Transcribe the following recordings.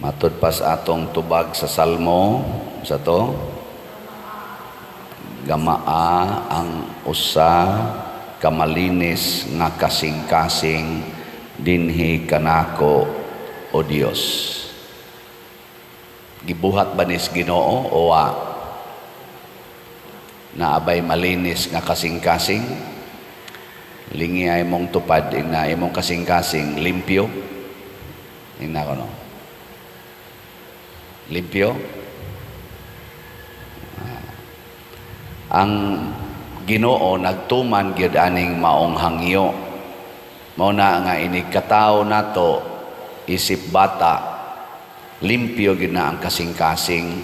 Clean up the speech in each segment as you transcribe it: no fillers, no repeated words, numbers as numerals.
Matud pa sa atong tubag sa Salmo sa to, gamaa ang usa ka malinis nga kasing-kasing dinhi kanako, o Dios. Gibuhat ba nis Ginoo o wa? Naa bay malinis nga kasing-kasing? Lingi ay mong tupad na imong kasing-kasing limpyo. Ingna ko, no? Limpyo? Ang Ginoo nagtuman gyud aning maong hangyo. Mao na nga inig katawo nato isip bata, limpyo gyud na ang kasing-kasing,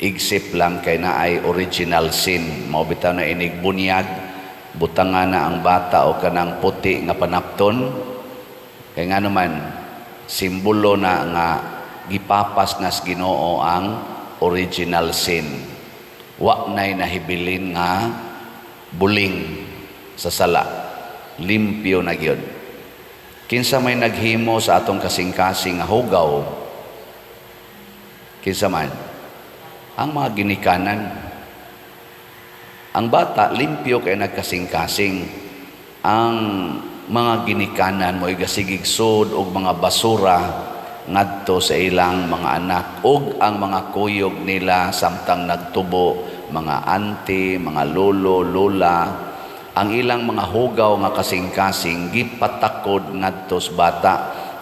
except lang kay naay original sin. Mao bitaw na inig bunyag, butangan na ang bata o kanang puti nga panapton, kay nga naman simbolo na nga gipapas nas Ginoo ang original sin. Wa nay nahibilin nga buling sa sala, limpyo na gyud. Kinsa may naghimo sa atong kasing-kasing nga hugaw? Kinsa man? Ang mga ginikanan. Ang bata limpyo kay nagkasing-kasing. Ang mga ginikanan mo igasigig sud og mga basura ngadto sa ilang mga anak ug ang mga kuyog nila samtang nagtubo, mga auntie, mga lolo, lola. Ang ilang mga hugaw nga kasing-kasing gipatakod ngadto sa bata.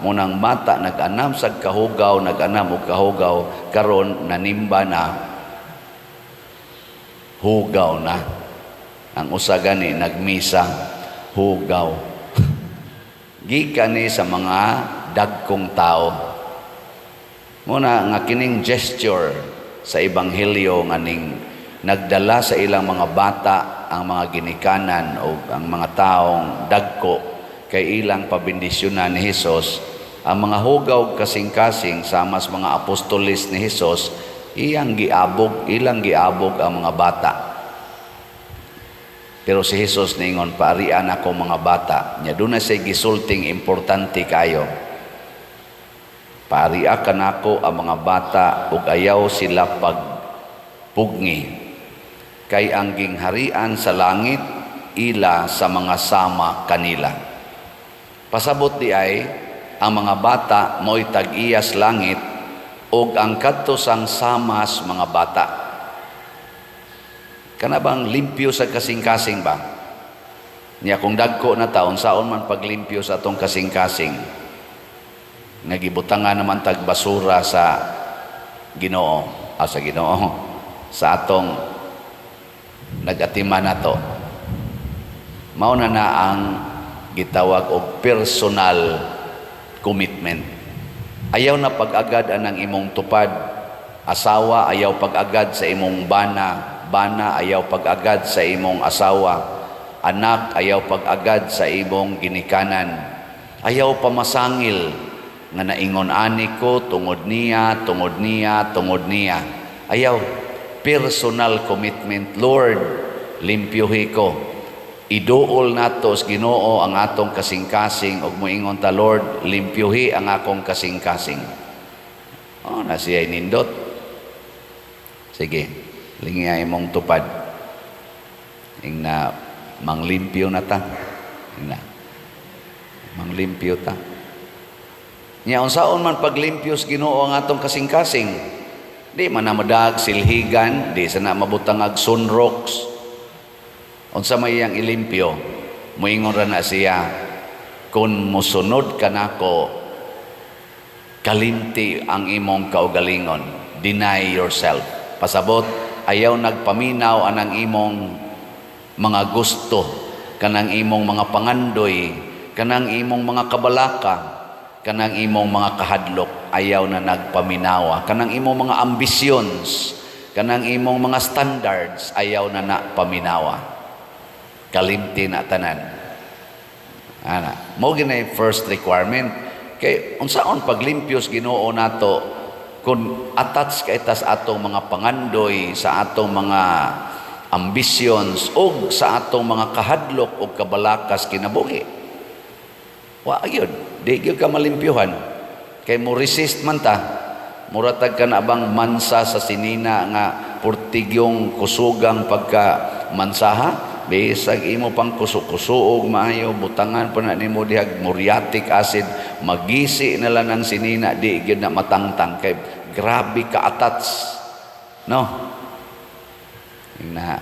Munang bata nag-anam sa kahugaw, nag-anam og kahugaw, karon nanimba na, hugaw na. Ang usa gani nagmisa, hugaw. Gikan ni sa mga dagkong tao. Muna nga kining gesture sa ebanghelyo nga ning nagdala sa ilang mga bata ang mga ginikanan o ang mga taong dagko kay ilang pabendisyonan ni Hesus ang mga hugaw kasing-kasing, sama sa mga apostoles ni Hesus, iyang giabog, ilang giabog ang mga bata. Pero si Hesus niingon, "Paarian ako mga bata." Nya doon na siya gisulting importante kayo. "Paaria kanako ang mga bata ug ayaw sila pagpugni. Kay ang gingharian sa langit ila sa mga sama kanila." Pasabot di ay ang mga bata mo'y tag-iyas langit ug ang kadto sang samas mga bata. Kana bang limpyo sa kasing-kasing ba? Niya kung dagko na taon, saon man paglimpyo sa atong kasing-kasing? Nga gibutangan naman tag basura sa Ginoo, sa Ginoo, sa atong nag-atiman nato. Mao na na ang gitawag og personal commitment. Ayaw na pag-agad anang imong tupad. Asawa, ayaw pag-agad sa imong bana. Bana, ayaw pag-agad sa imong asawa. Anak, ayaw pag-agad sa imong ginikanan. Ayaw pamasangil nga naingon ani ko tungod niya, tungod niya, tungod niya. Ayaw. Personal commitment. "Lord, limpyuhi ko." Iduol nato sa Ginoo ang atong kasing-kasing ug moingon ta, "Lord, limpyuhi ang akong kasing-kasing." Oh, na siya nindot. Sige, lingi imong tupad. Ingna manglimpyo na ta. Ingna. Manglimpyo ta. Nya unsaon man paglimpyo sa Ginoo ang atong kasing-kasing? Di man na madag silhigan, di sa na mabutang ag Sunrocks. Unsa may iyang ilimpyo? Moingon ra na siya, "Kung musunod ka nako, kalimti ang imong kaugalingon. Deny yourself." Pasabot, ayaw nagpaminaw anang imong mga gusto, kanang imong mga pangandoy, kanang imong mga kabalaka, kanang imong mga kahadlok, ayaw na nagpaminawa, kanang imong mga ambissions, kanang imong mga standards, ayaw na na paminawa. Kalimti na tanan. Ana, mo ginay first requirement. Kay unsaon paglimpyos Ginoo nato kung attach kay tas atong mga pangandoy, sa atong mga ambitions ug sa atong mga kahadlok ug kabalakas kinabuhi? Wa gyud, di gyud ka malimpyuhan. Kay mo resist man ta. Mura tag ka na bang mansa sa sinina nga purtigyong kusugang pagka mansaha, bisag imo pang kusuk-kusuog maayo, butangan pa na nimo dihag muriatic acid, magisi na lang ang sinina, di gyud na matangtang kay grabe ka attach, no? Ingna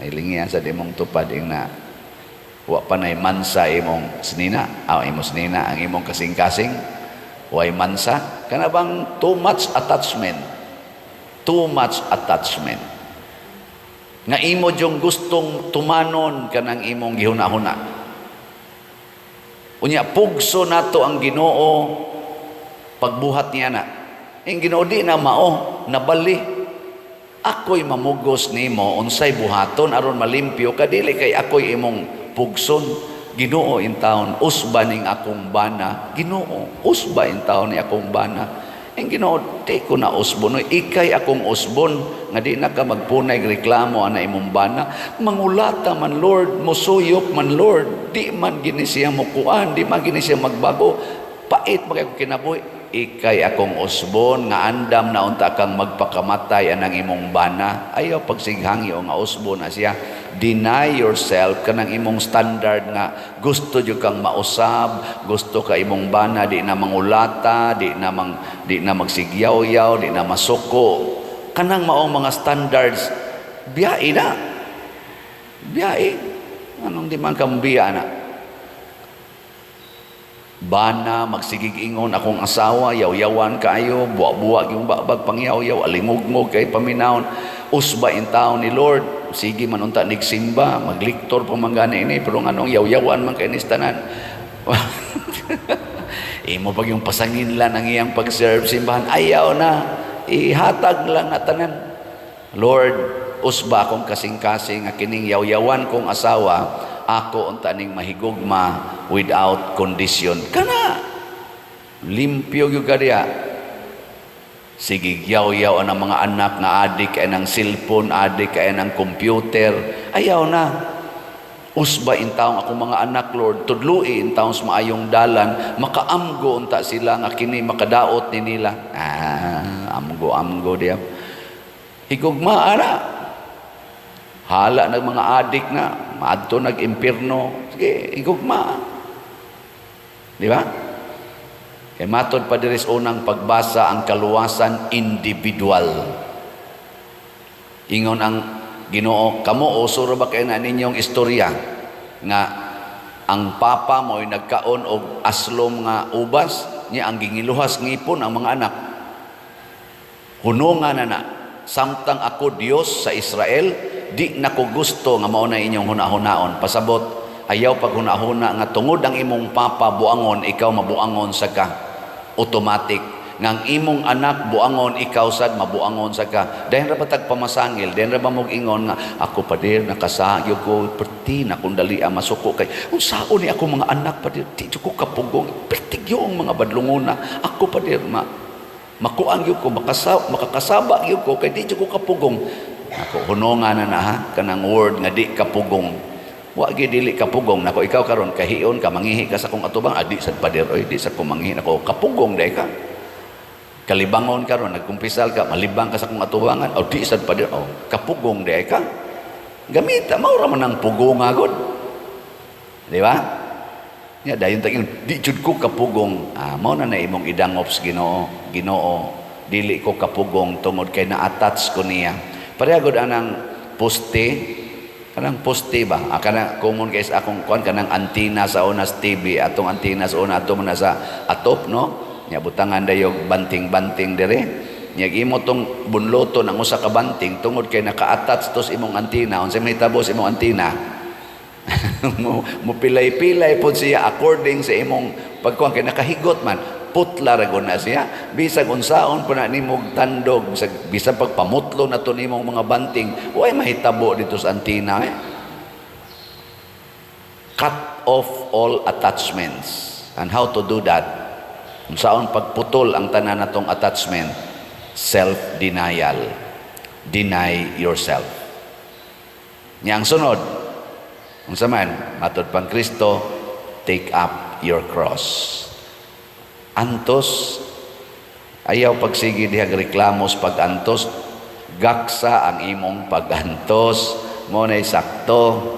ay lingian sa imong tupad, ingna wa pa nay mansa imong sinina, ah, imong sinina, ang imong kasing-kasing way mansa. Kana bang too much attachment, too much attachment nga imo yung gustong tumanon kanang imong gihuna-huna. Unya pugso nato ang Ginoo pagbuhat niya na. Ang Ginoo di na mao nabali. Ako'y mamugos nimo unsay buhaton aron malimpyo ka, dili kay ako'y imong pugson. Ginoo intawon, usba ning akong bana. Ginoo, usba intawon ni akong bana. Ang Ginoo, di ko na usbon. Oy, ikay akong usbon nga di na ka magpunay reklamo ana imong bana. Mangulata man, Lord, musuyop man, Lord, di man gini siya mukuan, di man gini siya magbago. Pait man kay kinabuhi. Ikay akong usbon nga andam na unta kang magpakamatay anang imong bana. Ayaw pagsighangyo nga usbon na siya. Deny yourself kanang imong standard nga gusto jud kang mausab, gusto ka imong bana di na mangulata, di na magsigyaw-yaw, di na masuko. Kanang maong mga standards, biyai na. Biyai. Anong di man ka biya na? Bana magsigig ingon akong asawa, yaw-yawan kaayo, buwa-buwa yung babag pangyaw-yaw, alingugngog kay paminawon. Usba in taon ni Lord, sige man unta nigsimba, magliktor pa man gani ini, pero nganong yaw-yawan man kay tanan. Imo pag yung pasangin lang ang iyang pag-serve simbahan, ayaw na, ihatag lang na tanan. Lord, usba akong kasing-kasing nga kining yaw-yawan kong asawa, ako unta ning mahigugma without condition. Kana limpyo gyud ka diya. Sige, yaw-yaw ang mga anak nga adik kay ng cellphone, adik kay ng computer. Ayaw na. Usba in taong akong mga anak, Lord, tudlui in taong sa maayong dalan, makaamgo unta sila nga kini makadaot ni nila. Ah, amgo amgo diya. Higugma ara. Hala nag mga adik na, maadto nag impierno. Sige, higugma. Di ba? Kay matod pa diri sa unang pagbasa, ang kaluwasan individual. Ingon ang Ginoo, kamo uso ra ba kay na ninyong istorya nga ang papa mo'y nagkaon og aslom nga ubas niya, ang gingiluhas ngipon ang mga anak. Hunungan na na samtang ako Dios sa Israel, di na ko gusto nga mao na inyong hunahunaon. Pasabot, ayaw paghunahuna nga tungod ang imong papa buangon, ikaw mabuangon sa ka automatic, nga ang imong anak buangon, ikaw sad mabuangon sa ka. Dahil ra ba tag pamasangil, dahil ra ba mog ingon nga ako, pader, nakasagyo ko perti na kung dali ang masuko kay unsaon ni ako mga anak, pader, di jud ko kapugong, perti gyud ang mga badlongona ako, pader, ma makuang gyud ko, makakasaba gyud ko kay di jud ko kapugong ako. Hunongan na na ha, kanang word nga di kapugong. Wa gyud dili kapugong nako. Ikaw karon kahion ka, mangihi ka sa akong atubang, ah, di sad, pader, oy, di sad ko manghihi nako, kapugong day ka. Kalibangon karon, nagkumpisal ka, malibang ka sa akong atubangan, oh, di sad, pader, oh, kapugong day ka. Gamita mao ra man ang pugong agod, di ba? Nya dayon tag di jud ko kapugong. Ah, mao na na imong idangop sa Ginoo. Ginoo, dili ko kapugong tungod kay na-attach ko niya. Pareha gud anang poste, kanang poste ba, ah, kana common kay sa akong kuan, kanang antina sa unas TV, atong antina sa una ato man na sa atop, no? Nya butangan dayog banting-banting dire. Nya imo tong bunloton ang usa ka banting, tungod kay naka-attach to sa imong antina, unsay mahitabo sa imong antina? Mo pilay-pilay pod siya according sa imong pagkuan kay nakahigot man, putla ra gud na siya. Bisag unsaon pa na nimog tandog sa bisan pagpamutlo na to nimong mga banting, way mahitabo dito sa antina, eh. Cut off all attachments. And how to do that? Unsaon pagputol ang tanan natong attachment? Self-denial. Deny yourself. Nya ang sunod, unsa man, matod pang Kristo, take up your cross. Antos. Ayaw pagsige dihag reklamos pag-antos. Gaksa ang imong pag-antos. Mao na'y sakto.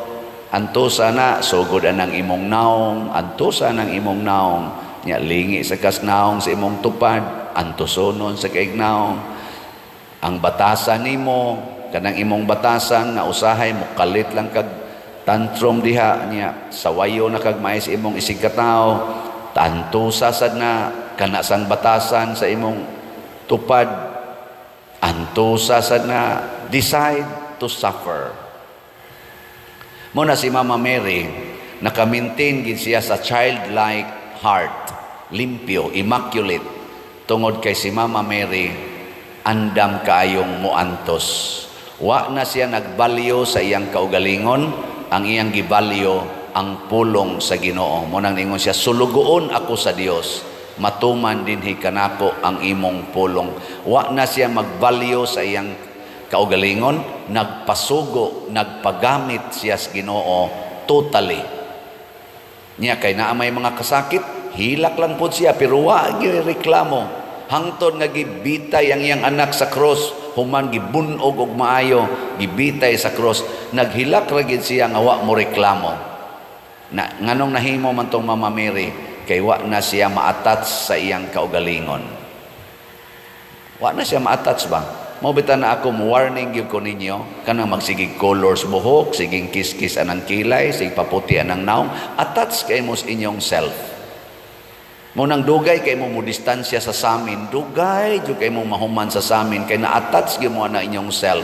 Antosa na, sugod ang imong naong, antosa ng imong naong. Nya lingi sa kas naong sa imong tupad, antosonon sa kaig naong. Ang batasan nimo, kanang imong batasan nga usahay mo kalit lang kag tantrum diha niya, sawayo na kag maay sa imong isig katao, antosa sad na kana sang batasan sa imong tupad, antosa sad na. Decide to suffer. Mao na si Mama Mary, naka-maintain gid siya sa childlike heart, limpyo, immaculate, tungod kay si Mama Mary andam kaayong muantos. Wa na siya nagbalyo sa iyang kaugalingon, ang iyang gibalyo ang pulong sa Ginoo. Mao nang ningon siya, "Sulugoon ako sa Dios, matuman dinhi kanako ang imong pulong." Wa na siya magbalyo sa iyang kaugalingon, nagpasugo, nagpagamit siya sa Ginoo totally. Niya kay naa may mga kasakit, hilak lang pod siya pero wa gyud reklamo. Hangtod nga gibitay ang iyang anak sa cross, human gibunog og maayo, gibitay sa cross, naghilak ra gid siya nga wa mo reklamo. Na nganong nahimo man tong Mama Mary? Kay wa na siya ma-attach sa iyang kaugalingon. Wa na siya ma-attach ba? Mao bitaw na ako mo warning gyud ko ninyo, kanang magsigig colors buhok, siging kiskis anang kilay, sig paputi anang naong, attach kay mo sa inyong self. Mao nang dugay kay mo mo distansya sa samin, dugay jud kay mo mahuman sa samin kay na-attach gyud mo na inyong self.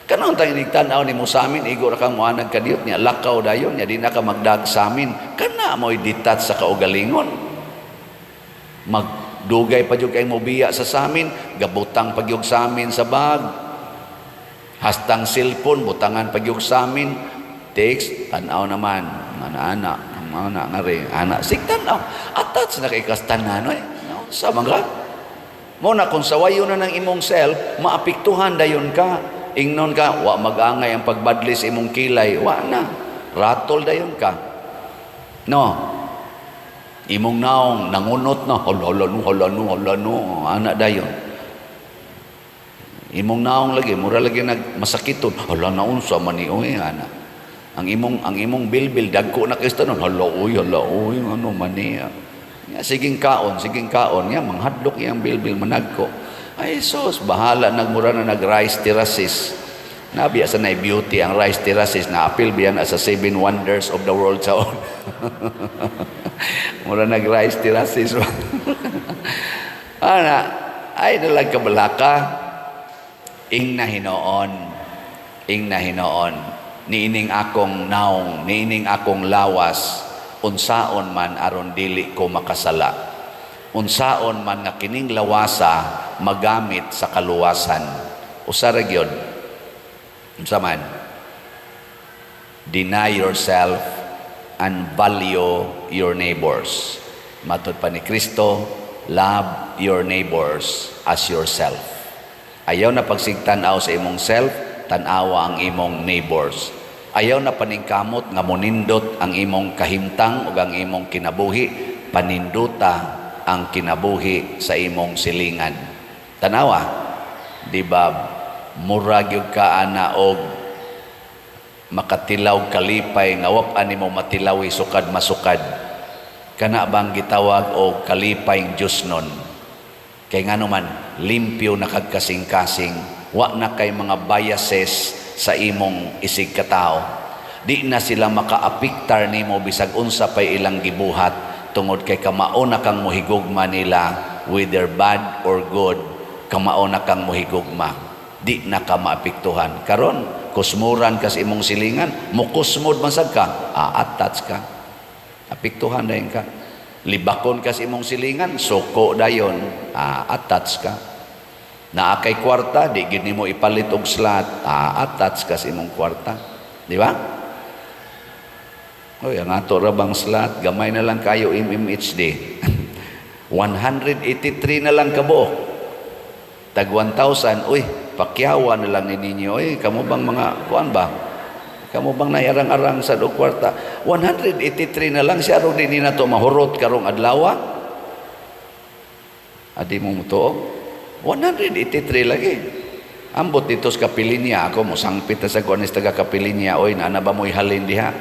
Kanang tayong tan-aw nimo sa amin, igo ra kang moanag kadiyot niya, lakaw dayon niya, di na ka magdag sa amin. Kana mo'y detach sa kaugalingon. Magdugay pa jud kay mo biya sa samin, gabutang pa gyud sa amin sa bag. Hastang cellphone, butangan pa gyud sa amin. Text, tan-aw naman, ana ana, ana ngari, ana, sig tan-aw. Attach na kay kas tanan oy. Sa mga Mao na kung sawayo na ng imong self, maapektuhan dayon ka. Ingnon ka, wa mag-angay ang pagbadli sa imong kilay, wa na. Ratol dayon ka. No. Imong naong nangunot na, hala hala no, hala no, hala no, ana dayon. Imong naong lagi, mura lagi nag masakiton, hala na unsa man ni oy, ana. Ang imong bilbil dagko na kaysa tanon, hala oy, ano man niya. Ya, siging kaon, ya manghadlok iyang bilbil managko. Ay sus, bahala nagmura na nag rice terraces. Nabiya sa nay beauty ang rice terraces na apil biya na sa seven wonders of the world sa. Mura nag rice terraces. Ana, ay dalag kabalaka. Ing na hinoon. Ing na hinoon. Niining akong naong, niining akong lawas, unsaon man aron dili ko makasala. Unsaon man nga kining lawasa magamit sa kaluwasan. Usa ra gyud. Unsa man? Deny yourself and value your neighbors. Matod pa ni Kristo, love your neighbors as yourself. Ayaw na pagsigtan-aw sa imong self, tan-awa ang imong neighbors. Ayaw na paningkamot nga monindot ang imong kahimtang ug ang imong kinabuhi, paninduta ang kinabuhi sa imong silingan. Tanawa, di ba, murag gyud ka ana og makatilaw kalipay nga wa pa nimo matilawi sukad masukad. Kana bang gitawag og kalipay Diyos nun? Kay ngano man, limpyo na kag kasing-kasing, wa na kay mga biases sa imong isig katao. Di na sila makaapiktar nimo bisag unsa pay ilang gibuhat tungod kay kamao na kang mohigugma nila, whether bad or good, kamao na kang mohigugma. Di na ka maapektuhan. Karon, kusmuran ka sa imong silingan, mukusmod man sad ka, attach ka. Apektuhan dayon ka. Libakon ka sa imong silingan, suko dayon, attach ka. Naa kay kwarta, di gid nimo ipalit og slot, attach ka sa imong kwarta. Di ba? Oy, ang ato ra bang slot, gamay na lang kayo MMHD. 183 na lang kabuok. Tag 1,000, uy, pakyawa na lang ni ninyo. Uy, kamo bang mga, kuan ba? Kamo bang nayarang-arang sa og kwarta? 183 na lang siya, aron di na to mahurot karong adlaw. Adi mo mutuo? 183 lagi. Ambot dito sa Kapilinya, ako mo sangpit na sa kuan taga Kapilinya, oy, naa ba mo'y halin diha?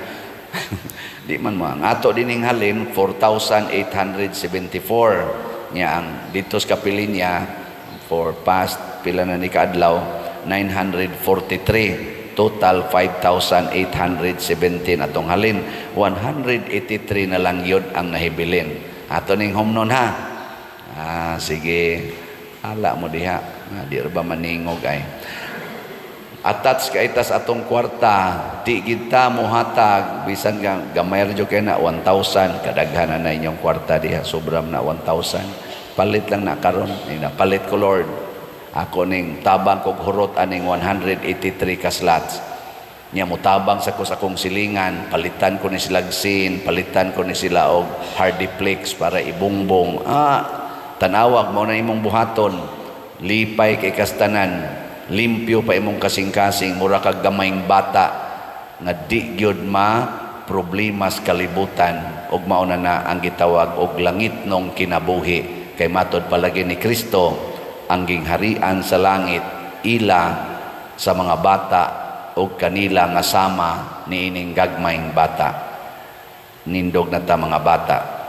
Di man mo. Ang ato dining halin, 4,874. Nya ang dito sa Kapilinya, for past pila na ni kaadlaw, 943. Total 5,817 atong halin. 183 na lang yun ang nahibilin. Ato ning humnon ha. Ah, sige. Ala mo diha. Ah, di ba maningog ay. Attach kay tas atong kwarta, di kita mohatag bisan gamay ra jud kay na 1,000, kadaghan na inyong kwarta diha, sobra na 1,000. Palit lang na karon, palit ko, Lord. Ako ning tabang kog hurot aning 183 ka slots. Nya motabang sa ko sa akong silingan, palitan ko ni sila sin, palitan ko ni sila og Hardiflex para ibungbong. Ah, tanawag mo na imong buhaton. Lipay kay kastanan, limpyo pa imong kasing-kasing, mura kag gamayng bata nga di gyud ma problemas kalibutan, ug mao na na ang gitawag og langit nong kinabuhi, kay matod palagi ni Kristo, ang gingharian sa langit ila sa mga bata og kanila nga sama niining gagmayng bata. Nindog na ta, mga bata.